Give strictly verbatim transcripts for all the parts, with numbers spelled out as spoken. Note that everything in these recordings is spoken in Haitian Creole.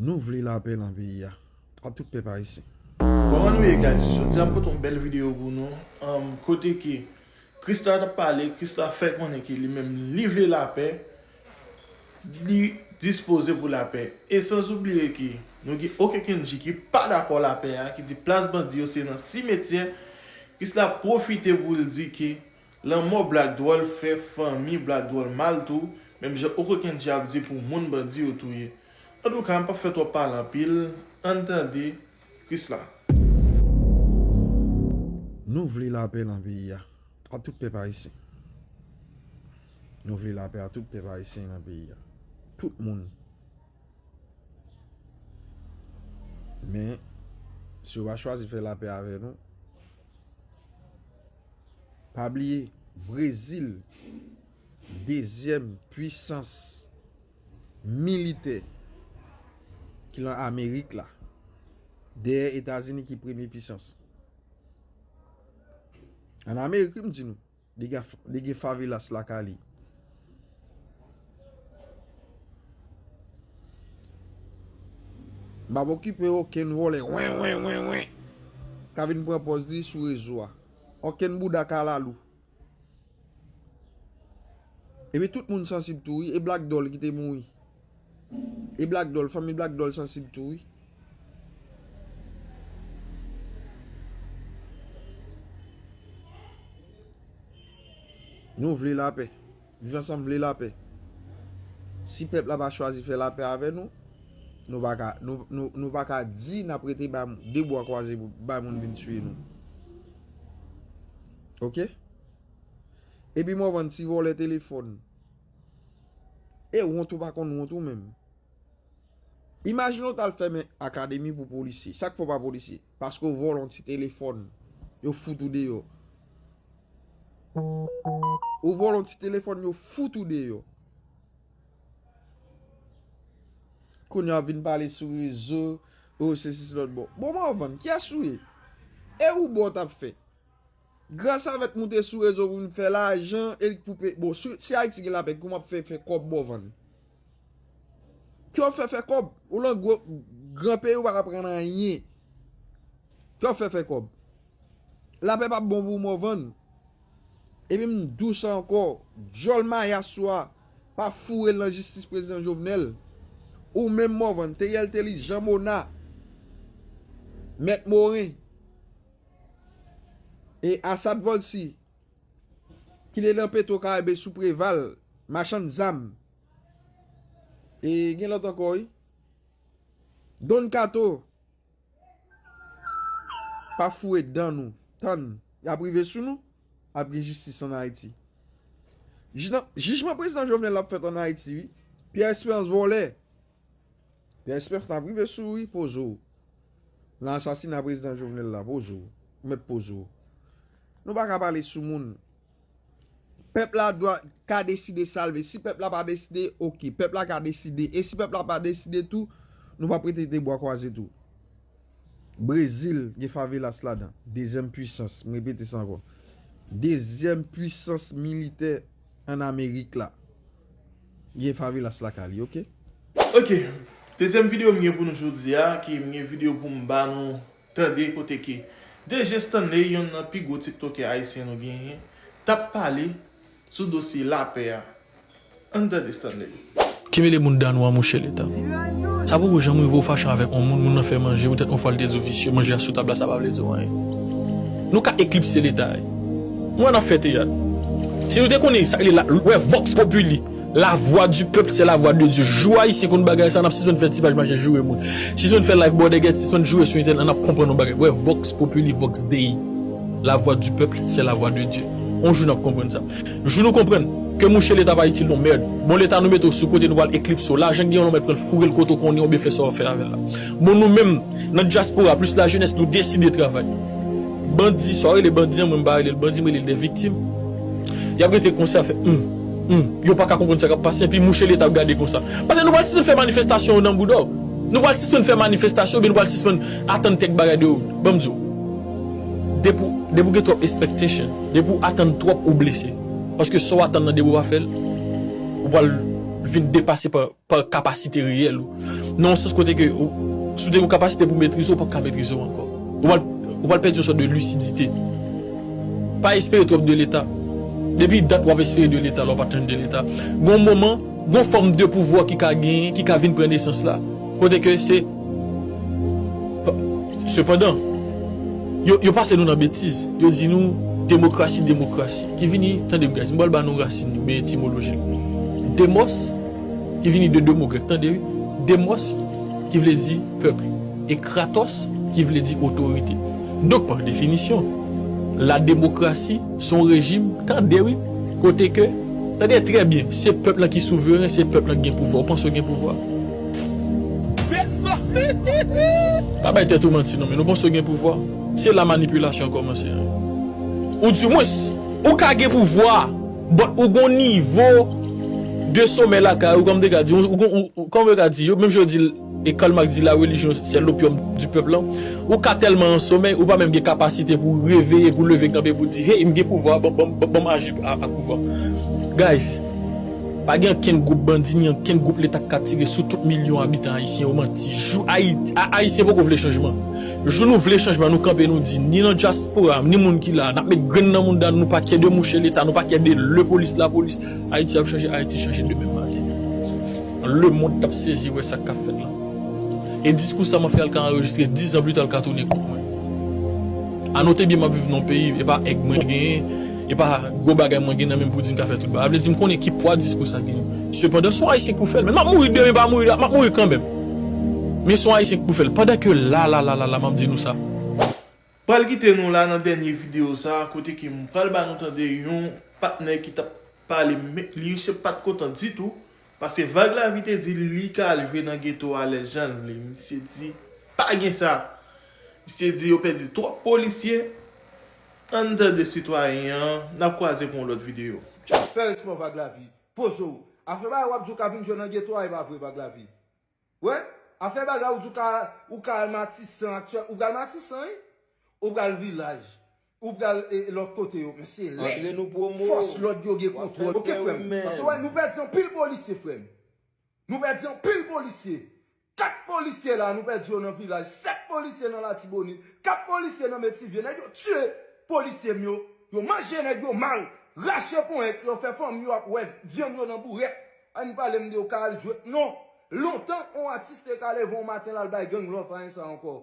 Nou vle lapè nan peyi a, a tout pèp ayisyen. Kòman nou ye, guys? Jodi a m pote yon bèl videyo pou nou. Anm, kote ke Krisla t ap pale, Krisla fè konnen ke li menm li vle lapè, li dispoze pou lapè. E sanzoubliye ke nou gen Okekenji ki pa dakò lapè a, ki di plas bandi yo se nan simetyè. Krisla pwofite pou l di ke lanmò Black Doll fè fanmi Black Doll mal tou, menm jan Okekenji ap di pou moun bandi yo touye. Antouka, m p ap fè twòp pale anpil, ann tande Krisla. Nou vle lapè nan peyi a, a tout pèp ayisyen. Nou vle lapè a tout pèp ayisyen nan peyi a. Tout moun. Men, si yo pa chwazi fè lapè avè nou, pa bliye, Brezil, dezyèm pwisans militè ki nan Amerik la, dèyè Etazini ki premye pwisans. Ann Amerik, wi, m di nou, li gen, li gen favelas lakay li. M p ap okipe okenn vòlè, wen, wen, wen, wen, k ap vin pran pòz li sou rezo a. Okenn bouda kalalou. Epi tout moun sansib tou, wi. E Black Doll ki te mouri. E Black Doll, fanmi Black Doll sansib tou, wi. Nou vle lapè. Viv Ansanm vle lapè. Si pèp la pa chwazi fè lapè avè nou, nou pa ka, nou, nou, nou pa ka di n ap rete bay de bwa kwaze pou bay moun vin tiye nou. Oke? Epi Morvan, ti vòlè telefòn. E wont ou pa konn wont ou menm. Imajine w t al fèmen akademi pou polisye. Sa k fè w pa polisye? Paske w vòlè yon ti telefòn, yo fout ou deyò. Ou vòlè yon ti telefòn, yo fout ou deyò. Kounye a w ap vin pale sou rezo, o, sesi, lòt bò. Bon, Morvan, kiyès ou ye? E ou bò w t ap fè? Gras avèk moute sou rezo pou vin fè lajan, e pou pe-, bon, si, si Ayiti gen lapè, kòman w ap fè, fè kòb Morvan? Ki w ap fè, fè kòb? Ou lan gwo, gran peyi, ou pa ka pran anyen. Ki w ap fè, fè kòb? Lapè p ap bon pou ou, Morvan. Epi m di w sa ankò, djòl mayas ou a, pa foure l nan jistis prezidan Jovenel. Ou menm, Morvan, Theriel Thelus, Jean Mona, Mèt Morin, e Assad Volcy, ki te nan Petro Caribe sou Preval, machann zam. E gen lòt ankò, wi. Don Kato, pa foure dan nou. Tann, y ap rive sou nou, ap gen jistis ann Ayiti. Jij nan, jijman prezidan Jovenel ap fèt ann Ayiti, wi. Pierre Espérance vòlè. Pierre Espérance, n ap rive sou ou, wi, poze w. Nan asasina prezidan Jovenel la, poze w. Ou mèt poze w. Nou pa ka pale sou moun. Pèp la dwa, ka deside sa l vle. Si pèp la pa deside, oke. Pèp la ka deside. E si pèp la pa deside tou, nou p ap rete de bwa kwaze tou. Brezil gen favelas ladan. Dezyèm pwisans, m repete sa ankò. Dezyèm pwisans militè ann Amerik la. Gen favelas lakay li, oke? Oke. Dezyèm videyo m gen pou nou jodi a, ki m gen videyo pou m ba nou tande kote ke D J Stanley, yonn nan pi gwo tiktokè ayisyen nou genyen, t ap pale sou dosye lapè a. Ann tande Stanley. Ki mele moun dan nou an, mouche Leta. Sa poko janm rive w fache avèk yon moun, moun nan fè manje, poutèt yon fwa l te di w visye, manje a sou tab la, sa pa vle di w anyen. Nou ka eklipse Leta, wi. Mwen, n ap fè teyat. Si nou te konnen sa rele la, wè, Vox Populi, la voix du peuple, c'est la voix de Dieu. Jou Ayisyen konn bagay sa, n ap sispann fè ti paj mache joure moun. Sispann fè live bòdègèt, sispann joure sou entènèt, n ap konprann yon bagay. Wè, Vox Populi, Vox Dei. La voix du peuple, c'est la voix de Dieu. Yon jou n ap konprann sa. Jou nou konprann ke mouche Leta pa itil nou, mèd. Bon, Leta nou mete w sou kote, nou pral eklipse w. Lajan k gen yon lòt mèt pran l foure l kote w konnen oubyen fè sa w ap fè avè l la. Bon, nou menm, nan dyaspora, plis lajenès, nou deside travay. Bandi, sa w rele bandi an, mwen m pa rele l bandi, m rele l de viktim. Y ap rete konsa fè, hum, hum. Yo pa ka konprann sa k ap pase, epi mouche Leta ap gade konsa. Paske nou pral sispann fè manifestasyon yo nan bouda w. Nou pral sispann fè manifestasyon, oubyen nou pral sispann atann kèk bagay de yo. Ban m di w. Depi w, depi w gen twòp expectation, depi w atann twòp, ou blese. Paske sa w atann nan, depi w pa fè l, ou pral, vin depase pa, pa kapasite reyèl ou. Nan yon sans kote ke ou, si w te gen yon kapasite pou metrize, ou p ap ka metrize w ankò. Ou pral, ou pral pèdi yon sòt de lisidite. Pa espere twòp de Leta. Depi dat w ap espere de Leta, la w pa t jwenn de Leta. Gon moman, gon fòm de pouvwa ki ka genyen, ki ka vin pran nesans la. Kote ke se Sepandan, yo, yo pase nou nan betiz. Yo di nou demokrasi, demokrasi. Ki vini, tande m, guys, m pral ba nou rasin li, oubyen etimoloji l. Demos, ki vini de de mo grèk, tande wi. Demos, ki vle di pèp. E kratos, ki vle di otorite. Donk, pa definisyon, la demokrasi, se yon rejim, tande wi, kote ke, tande trè byen, se pèp lan ki souveren, se pèp lan ki gen pouvwa. Ou panse w gen pouvwa? Mezanmi! Pa bay tèt ou manti non, men nou panse w gen pouvwa? Se la manipilasyon an kòmanse an. Ou dimwens, ou ka gen pouvwa, but ou gon nivo de somèy lakay ou, kòm te ka di, ou, ou, ou, ou, kòm yo ka di, yo, menm jan yo di, e Karl Marx di la religion c'est l'opium du peuple lan, ou ka tèlman an somèy, ou pa menm gen kapasite pou reveye, pou leve kanpe, pou di, hey, m gen pouvwa, ban, ban, ban, ban m aji a, ak pouvwa. Guys, pa gen ankenn gwoup bandi, ni ankenn gwoup Leta k ka tire sou tout milyon abitan ayisyen yo manti. Jou Ayiti, a, Ayisyen poko vle chanjman. Jou nou vle chanjman, nou kanpe, nou di, ni nan dyaspora, ni moun ki la, n ap met grenn nan mounda nou, nou pa kè de mouche Leta, nou pa kè de lepolis, lapolis. Ayiti ap chanje, Ayiti chanje demen maten. Lemonn t ap sezi wè sa k ap fèt la. E diskou sa m ap fè a, l ka anrejistre diz an pita, l ka tounen kont mwen. Anote byen, m ap viv nan yon peyi, e pa èg mwen genyen, e pa gwo bagay mwen gen nan men m pou di m ka fè tout bagay. Sa vle di m konnen ki pwa diskou sa genyen. Sepandan, se yon Ayisyen k pou fè l. Men m ap mouri demen, pa mouri la, m ap mouri kanmenm. Men se yon Ayisyen k pou fè l. Pandan ke la, la, la, la, la, m ap di nou sa. Pral kite nou la nan dènye videyo sa, kote ke m pral ba nou tande yon patnè ki t ap pale, men li misye pa t kontan ditou, paske Vag Lavi te di li ka al jwe nan geto a lè jan l vle. Misye di pa gen sa. Misye di yo pèdi twòp polisye. Ann tande sitwayen an, n ap kwaze pou yon lòt videyo. Fè respè w, Vag Lavi. Poze w. Afè bagay w ap di w ka vin jwe nan geto a, e pa vre, Vag Lavi. Wè, afè bagay ou di w ka, ou ka al Matisan aktyèl, ou pral Matisan, wi. Ou pral Vilaj. Ou pral, e, lòt kote yo, men se lè. Antre nou pwomo. Fòs lòd yo gen kontwòl. Oke, frè m. Paske, wè, nou pèdi anpil polisye, frè m. Nou pèdi anpil polisye. Kat polisye la, nou pèdi yo nan Vilaj. Sèt polisye nan Latibonit. Kat polisye nan Metivye. Nèg yo tiye polisye m yo. Yo manje nèg yo mal. Rache ponyèt yo, fè fanmi yo ap wè vyann yo nan bourèt. Ann pale m de yo ka al jwe. Non. Lontan, on atis te ka leve on maten l al bay gang love, pa gen sa ankò.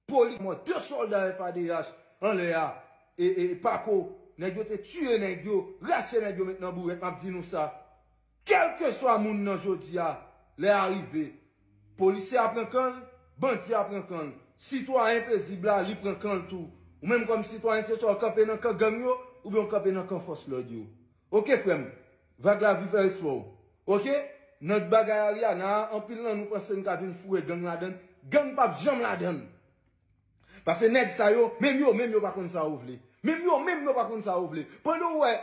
Polis mò, de sòlda F A D H anlè a, e, e, Pako, nèg yo te tiye nèg yo, rache nèg yo, met nan bourèt, m ap di nou sa. Kèlkeswa moun nan jodi a, lè a rive, polisye a pran kan l, bandi a pran kan l, sitwayen pezib la, li pran kan l tou. Ou menm kòm sitwayen, se swa w kanpe nan kan gang yo, oubyen w kanpe nan kan fòs lòd yo. Oke, frè m, Vag Lavi fè respè w. Oke? Nan bagay Ariana a, anpil nan nou panse n ka vin foure gang ladann. Gang p ap janm ladann. Paske nèg sa yo, menm yo menm yo pa konn sa yo vle. Menm yo menm yo pa konn sa yo vle. Pandan w wè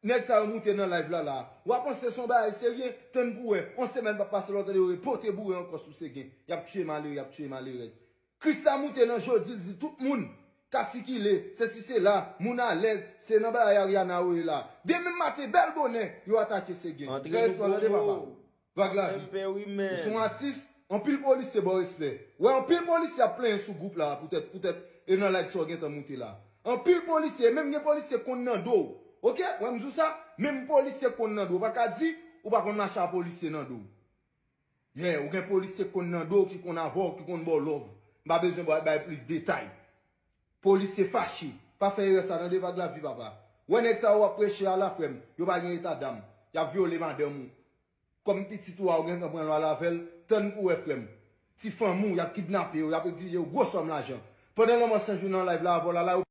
nèg sa yo moute nan live la, la, w a panse se yon bagay serye, tann pou w wè, yon semèn p ap pase, lè w tande yo repote boure ankò sou Segen. Y ap tiye malere, y ap tiye malerèz. Christa moute nan jodi, l di tout moun ka sikile, sesi sela, moun alèz, se nan bagay Ariana yo ye la. Demen maten, bèl bonè, yo atake Segen. Fè respè w, tande papa. Vag Lavi. Ou se yon atis, anpil polisye ba w respè. Wè, anpil polisye ap plenyen sou gwoup la, poutèt, poutèt, e nan live sa w gentan moute la. Anpil polisye, menm gen polisye k konn nan do w. Oke? Wè, m di w sa, menm polisye k konn nan do w. Ou pa ka di, ou pa konn mache a polisye nan do w. Yeah, ou gen polisye k konn nan do w, ki konn avè w, ki konn ba w love. M pa bezwen bay, bay plis detay. Polisye fache. Pa fè erè sa, tande, Vag Lavi, papa. Wè nèg sa yo w ap preche a la, frè m, yo pa gen eta dam. Y ap vyole madanm ou. Kòm pitit ou a, ou gentan pran lwa l avè l, tann pou w wè, frè m. Ti fanmi w, y ap kidnape yo, y ap egzije yo gwo sòm lajan. Pandan lanmò san jou nan live la, avè w la, la, yo